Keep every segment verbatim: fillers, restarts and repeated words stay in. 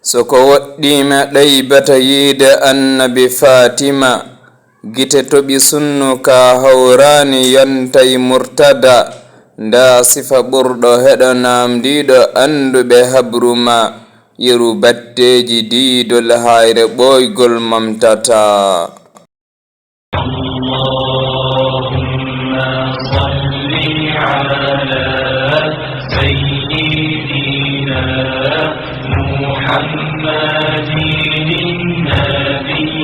So ko woɗɗiima ɗaybata yiide Annabi Faatima, gite toɓi sunnu ka hawraani yontay murtada, ndaa sifa ɓurɗo heɗo naamndiiɗo annduɓe habru ma, yeru batteeji diidol haayre ɓooygol momtata. اللهم صل على سيدنا محمد النبي الأمي.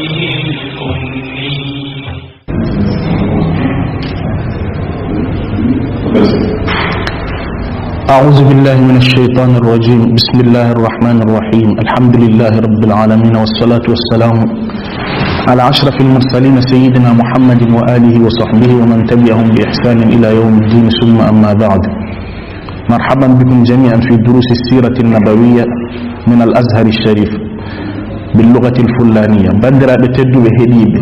أعوذ بالله من الشيطان الرجيم. بسم الله الرحمن الرحيم. الحمد لله رب العالمين، والصلاة والسلام على أشرف المرسلين سيدنا محمد وآله وصحبه ومن تبعهم بإحسان إلى يوم الدين، ثم أما بعد. مرحبا بكم جميعا في دروس السيرة النبوية من الأزهر الشريف باللغة الفلانية. Banndiraaɓe tedduɓe heɗiiɓe,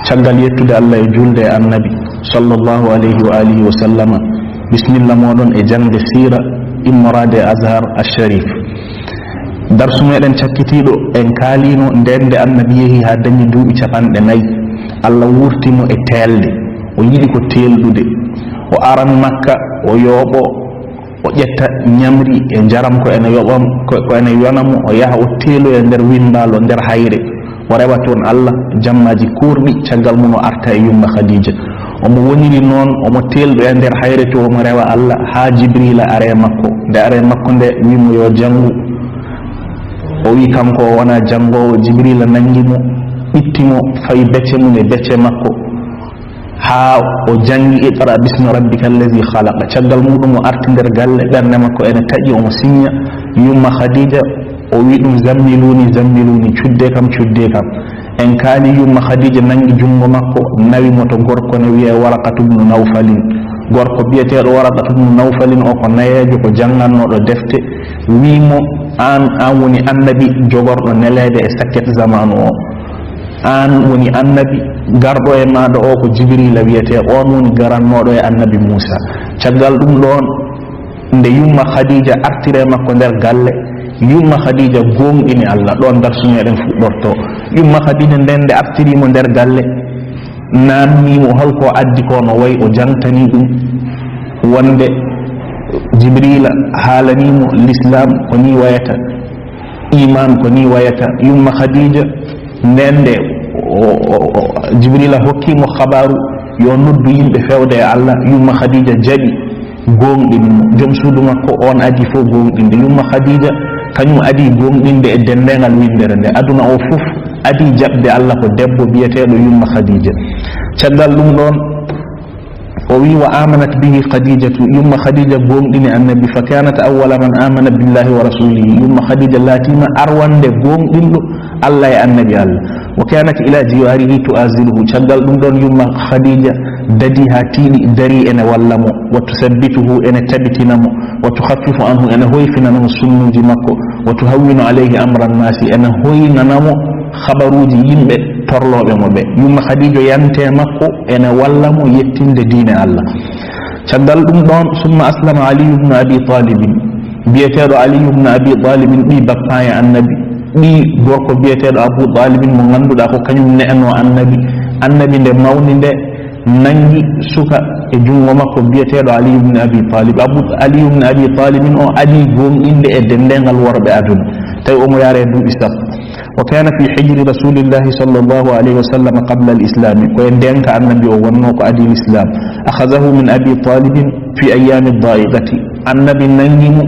caggal yettude Allah e juulde e Annabi sallallahu alayhi wa alihi wa sallama, bismilla mooɗon e jaŋde siira immoraade e Azhar Al-Sharif. Darsu meɗen cakkitiiɗo, en kaaliino ndeen nde Annabi yehi haa dañi duuɓi capanɗe nayi. Allah wuurti mo e teelde, o yiɗi ko teelɗude. O aran Makka, o yooɓo, o ƴetta ñamri e njaram ko ene yoɓam, ko, ko ene yona mo, o yaha o teeloya nder winndaalo, nder hayre. O rewa toon Allah jammaaji koorɗi, caggal mum o arta e yumma Khadija. Omo woniri noon, omo teelɗoya nder hayre to, omo rewa Allah haa Jibrila are makko. Nde are makko nde, wi mo yo janngu. O wi kanko o wona janngoowo. Jibrila nanngi mo, ɓitti mo, fawi becce mum e becce makko, haa o janngi iqra bismi rabbika allazi khalaqa. Caggal muɗum o arti nder galle, ɓernde makko ene taƴi, omo siñña. Yumma Khadija, o wi ɗum, zammiluni, zammiluni, cudde kam, cudde kam. En kaali yumma Khadija nanngi junngo makko, nawi mo to gorko ne wiyee Waraqatu bnu Nawfalin. Gorko biyeteeɗo Waraqatu bnu Nawfalin o ko nayeejo, ko janngannooɗo defte, wi mo, aan, aan woni Annabi jogorɗo neleede e sakket zamaanu o. Aan woni Annabi garɗo e maaɗa o, ko Jibrila wiyetee, oon woni garannooɗo e Annabi Muusa. Caggal ɗum ɗoon, nde yumma Khadija artiri e makko nder galle, yumma Khadija gooŋɗini Allah. Ɗoon darsu meɗen fuɗɗortoo. Yumma Khadija ndeen nde artiri mo nder galle, naamnii mo holko addi ko, no wayi o jaŋtanii ɗum wonde Jibrila haalanii mo Lislaam ko nii wayata, iimaan ko nii wayata. Yumma Khadija, ndeen nde o, o, o, Jibrila hokki mo khabaru yo noddu yimɓe feewde e Allah, yumma Khadija jaɓi, gooŋɗini mo. Joom suudu makko oon adii fof gooŋɗinde. Yumma Khadija kañum adii gooŋɗinde e denndaangal winndere nde. Aduna o fof adii jaɓde Allah ko debbo biyeteeɗo yumma Khadija. Caggal ɗum ɗoon, o wi, wa amanat bihi Khadijatu, yumma Khadija gooŋɗini Annabi, fa kanat awwala man amana billahi wa rasulihi, yumma Khadija laatiima arwannde gooŋɗinɗo Allah e Annabi Allah. Wa kanat ila jiwarihi tu'aziruhu, caggal ɗum ɗoon yumma Khadija dadi haa tiiɗi, darii ene walla mo, wa tusabbituhu, ene tabitina mo, wa tukhaffifu anhu, ene hoyfinana mo sunnuuji makko, wa tuhawwinu alayhi amra nnasi, ene hoynana mo khabaruuji yimɓe torlooɓe mo ɓe. Yumma Khadija yante makko ene walla mo yettinde diine Allah. Caggal ɗum ɗoon, summa aslama Aliyu bnu Abi Talibin, biyeteeɗo Aliyu bnu Abi Talibin, ɓii bappaaya Annabi, ɓii gorko biyeteeɗo Abu Talibin, mo ngannduɗaa ko kañum ne'anoo Annabi. Annabi nde mawni nde, nanngi suka e junngo makko biyeteeɗo Aliyu bnu Abi Talib. Abu, Aliyu bnu Abi Talibin o adii gooŋɗinde e denndaangal worɓe aduna, tawi omo yaara e duuɓi sappo. Wa kana fi hijri rasulillahi sallallahu alayhi wa sallam qabla al-islami, ko e ndeenka Annabi o wonnoo ko adii Lislaam. Akhazahu min Abi Talibin fi ayyami da'iqati, Annabi nanngi mo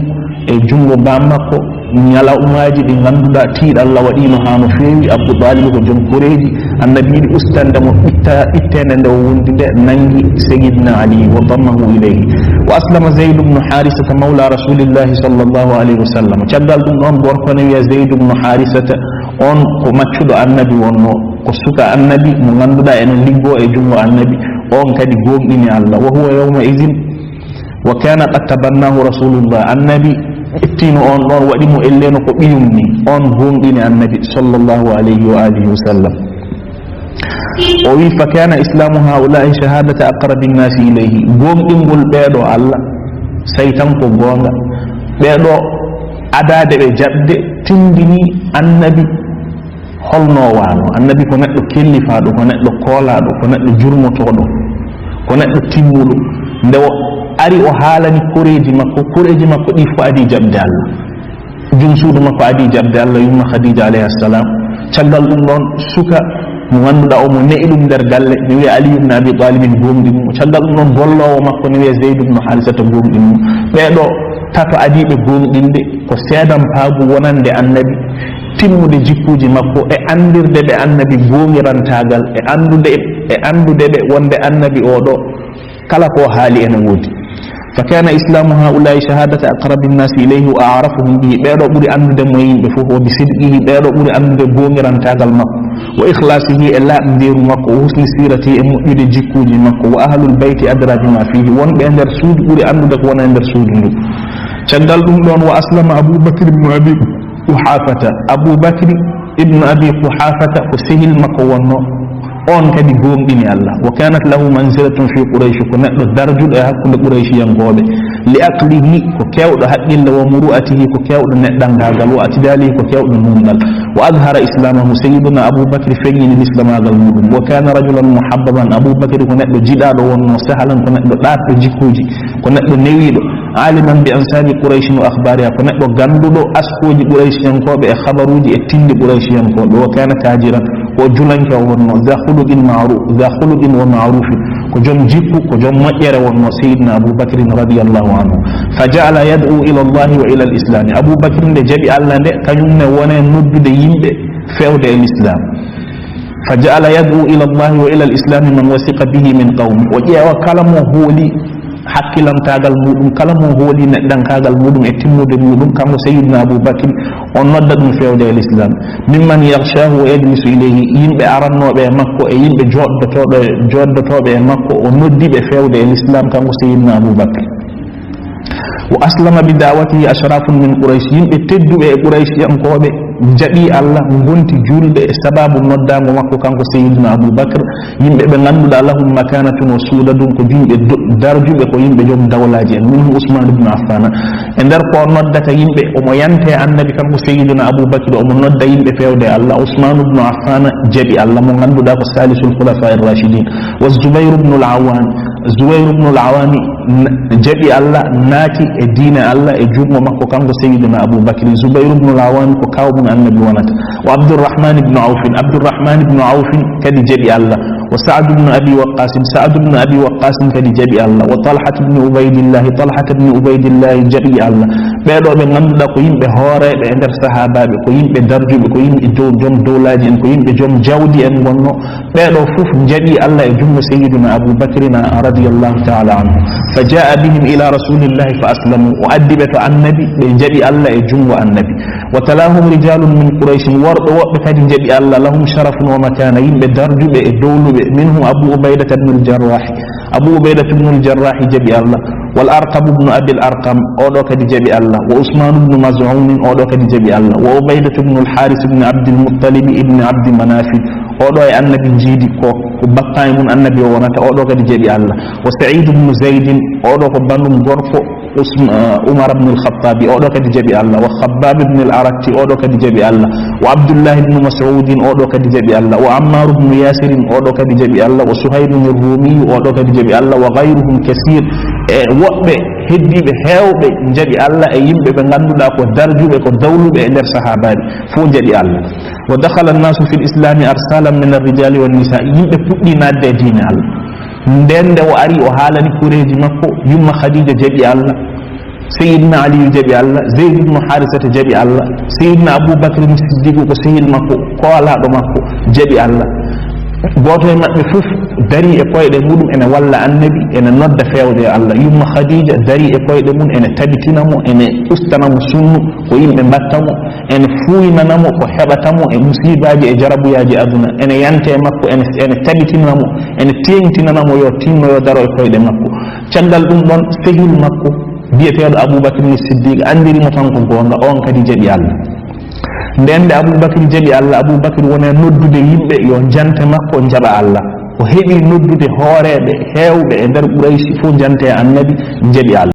e junngo baam makko ñalawmaaji ɗi ngannduɗaa tiiɗalla waɗiino haa no feewi. Abu Talib ko joom koreeji, Annabi yiɗi ustannde mo, ɓitta, ɓitteende nde o wondi nde, nanngi Sayyidina Ali, wa dammahu ilayhi. Wa aslama Zayd bnu Harisata mawla rasulillahi sallallahu alayhi wa sallam. Caggal ɗum ɗoon, gorko ne wiyee Zayd bnu Harisata, oon ko maccuɗo Annabi wonnoo, ko suka Annabi mo ngannduɗaa ene liggoo e junngo Annabi, oon kadi gooŋɗini Allah. Wa huwa yawma idhin, wa kana qad tabannahu rasulullah, Annabi ƴettiino oon ɗoon, waɗi mo elleeno ko ɓiyum ni, oon gooŋɗini Annabi sallallahu alayhi wa alihi wa sallam. O wi, fa kana islamu haula'i shahadata aqrabi nnasi ilayhi, gooŋɗingol ɓeeɗo Allah, so tawi tan ko goonga, ɓeeɗo adaade ɓe jaɓde, tindini Annabi holno o wano. Annabi ko neɗɗo kellifaaɗo, ko neɗɗo koolaaɗo, ko neɗɗo jurmotooɗo, ko neɗɗo timmuɗo. Nde o ari o haalani koreeji makko, koreeji makko ɗi fof adi jaɓde Allah. Jom suudu makko adi jaɓde Allah, yumma Khadija alayha salam. Caggal ɗum ɗon, suka mo ngannduɗaa omo ne'i ɗum nder galle, ne wiya Ali ibn Abi Talib gooŋɗini mo. Caggal ɗum ɗon, golloowo makko ne wiya Zayd ibn Harisata gooŋɗini mo. Ɓee ɗo tato adiiɓe gooŋɗinde ko seedampaagu wonande Annabi, timmude jikkuuji makko e anndirde ɓe Annabi gooŋirantaagal, e anndude, e anndude ɓe wonde Annabi oo ɗo kala ko haali ene woodi. Fa kana islamu haula'i shahadata aqrabi nnasi ilayhi wa a'rafuhum bihi. Ɓee ɗo ɓuri anndude mo e yimɓe fof, wa bi sidqihi, ɓee ɗo ɓuri anndude gooŋirantaagal makko, wa ikhlasihi, e laaɓndeeru makko, wa husni siratihi, e moƴƴude jikkuuji makko, wa ahlul bayti adra bima fihi, wonɓe e nder suudu ɓuri anndude ko wona e nder suudu ndu. Caggal ɗum ɗon, wa aslama Abu Bakr ibn Abi Quhafata. Abu Bakr ibn Abi Quhafata ko sehil makko wonno, on kadi gooŋɗini Allah. Wa kanat lahu manzilatun fi Quraysh, ko neɗɗo darjuɗo e hakkunde Qurayshiyankooɓe. Li aqlihi, ko keewɗo haqqille, wa muru'atihi, ko keewɗo neɗɗankaagal, wa i'tidalihi, ko keewɗo nuunɗal. Wa azhara islamahu, Sayyiduna Abu Bakr feŋŋini lislamaagal muɗum. Wa kana rajulan muhabbaban, Abu Bakr ko neɗɗo jiɗaaɗo wonno, sahalan ko neɗɗo ɗaatɗo jikkuuji, ko neɗɗo newiiɗo. Aliman bi ansabi Qurayshin wa akhbariha, ko neɗɗo gannduɗo askooji Qurayshiyankooɓe e khabaruuji e tinndi Qurayshiyankooɓe. Wa kana tajiran, ko julanke o wonno, za khuluqin ma'ruf, za khuluqin wa ma'rufin, ko jom jikku, ko jom moƴƴere wonno Sayyidina Abu Bakr radiyallahu anhu. Fa ja'ala yad'u ila Allahi wa ila al-Islam. Abu Bakr nde jaɓi Allah nde, kañum ne wone noddude yimɓe feewde e Lislaam. Fa ja'ala yad'u ila Allahi wa ila al-Islam man wasiqa bihi min qawmi. O ƴeewa kala mo hooli hakkilantaagal muɗum, kala mo hooli neɗɗankaagal muɗum e timmude muɗum, kanko Sayyidina Abu Bakr, o nodda ɗum feewde e Lislaam. Mimman yakhshahu wa yajlisu ilayhi, yimɓe arannooɓe e makko e yimɓe jooɗdotooɓe, jooɗdotooɓe e makko, o noddi ɓe feewde e Lislaam, kanko Sayyidina Abu Bakr. Wa aslama bi da'watihi ashrafun min Quraysh, yimɓe tedduɓe e Qurayshiyankooɓe jaɓi Allah, ngonti juulɓe e sababu noddaango makko kanko Sayyidina Abu Bakr, yimɓe ɓe ngannduɗaa lahum makanatun wa su'dadun, ko yimɓe do-, darjuɓe, ko yimɓe joom dawlaaji en, minhum Usman ibn Affan. E nder ko o noddata yimɓe, omo yante Annabi kanko Sayyidina Abu Bakr, omo nodda yimɓe feewde Allah. Usman ibn Affan jaɓi Allah, mo ngannduɗaa ko salisul khulafa ar-rashidin. Wa Zubayr ibn al-Awwam, Zubayr ibn al-Awwam n-, jaɓi Allah, naati e diine Allah e junngo makko kanko Sayyidina Abu Bakr. Zubayr ibn al-Awwam ko kaaw mum Annabi wonata. Wa Abdurrahman ibn Awf, Abdurrahman ibn Awf kadi jaɓi Allah. Wa Sa'd ibn Abi Waqqas, Sa'd ibn Abi Waqqas kadi jaɓi Allah. Wa Talhat ibn Ubaydillah, Talhat ibn Ubaydillah jaɓi Allah. Ɓee ɗoo ɓe ngannduɗaa ko yimɓe hooreeɓe e nder sahaabaaɓe, ko yimɓe darjuɓe, ko yimɓe dow-, joom dowlaaji en, ko yimɓe joom jawdi en ngonno. Ɓee ɗoo fof njaɓi Allah e junngo Sayyidina Abu Bakrina radiyallahu ta'ala anhu. Fa jaa'a bihim ila Rasulillahi fa aslamu. O addi ɓe to Annabi, ɓe njaɓi Allah e junngo Annabi. Wa talahum rijalun min Qurayshin, worɓe woɓɓe kadi njaɓi Allah, lahum sharafun wa makana, yimɓe darjuɓe e dowluɓe, minhum Abu Ubaydata ibn al-Jarrah, Abu Ubaydata ibn al-Jarrah jaɓi Allah, wal Arqam ibn Abi al-Arqam, oɗo kadi jaɓi Allah, wa Usman ibn Maz'un, oɗo kadi jaɓi Allah, wa Ubaydata ibn al-Harith ibn Abd al-Muttalib ibn Abd Manaf, oɗo e Annabi jiidi ko, ko bappa e mum Annabi o wonata, oɗo kadi jaɓi Allah, wa Sa'id ibn Zayd, oɗo ko banndum gorko Usm-, uh, Umar ibn al-Khattab, oɗo kadi jaɓi Allah, wa Khabbab ibn al-Aratti, oɗo kadi jaɓi Allah, wa Abdullah ibn Mas'ud, oɗo kadi jaɓi Allah, wa Ammar ibn Yasir, oɗo kadi jaɓi Allah, wa Suhaybun ar-Rumi, oɗo kadi jaɓi Allah, wa ghayruhum kaseer, e woɓɓe heddiiɓe heewɓe njaɓi Allah, e yimɓe ɓe ngannduɗaa ko darjuɓe, ko dawluɓe e nder sahaabaaɓe, fof njaɓi Allah. Wa dakhala an-nasu fil islami arsalan min ar-rijali wan nisa, yimɓe puɗɗi naatde e diine Allah. Nden nde o ari, o haalani koreeji makko, yumma Khadija jaɓi Allah, Sayyidina Aliyu jaɓi Allah, Zayd ibn Harisata jaɓi Allah, Sayyidina Abu Bakr Siddiq ko sehil makko, koolaaɗo makko, jaɓi Allah. Gooto e maɓɓe fof dari e koyɗe muɗum ene walla Annabi, ene nodda feewde e Allah. Yumma Khadija dari e koyɗe mum, ene tabitina mo, ene ustana mo sunnu, ko yimɓe mbatta mo, ene fuuynana mo ko heɓata mo e musiibaaji e jarabuyaaji aduna, ene yante e makko, ene, ene tabitina mo, ene teeŋtinana mo yo tinno, yo daro e koyɗe makko. Caggal ɗum ɗon, sehil makko biyeteeɗo Abu Bakr Siddiq anndiri mo tan ko goonga, oon kadi jaɓi Allah. Nden nde Abu Bakr jaɓi Allah, Abu Bakr woni e noddude yimɓe yo njante makko njaɓa Allah. O heɓi noddude hooreeɓe heewɓe e nder Qurayshi fof njante e Annabi, njaɓi Allah.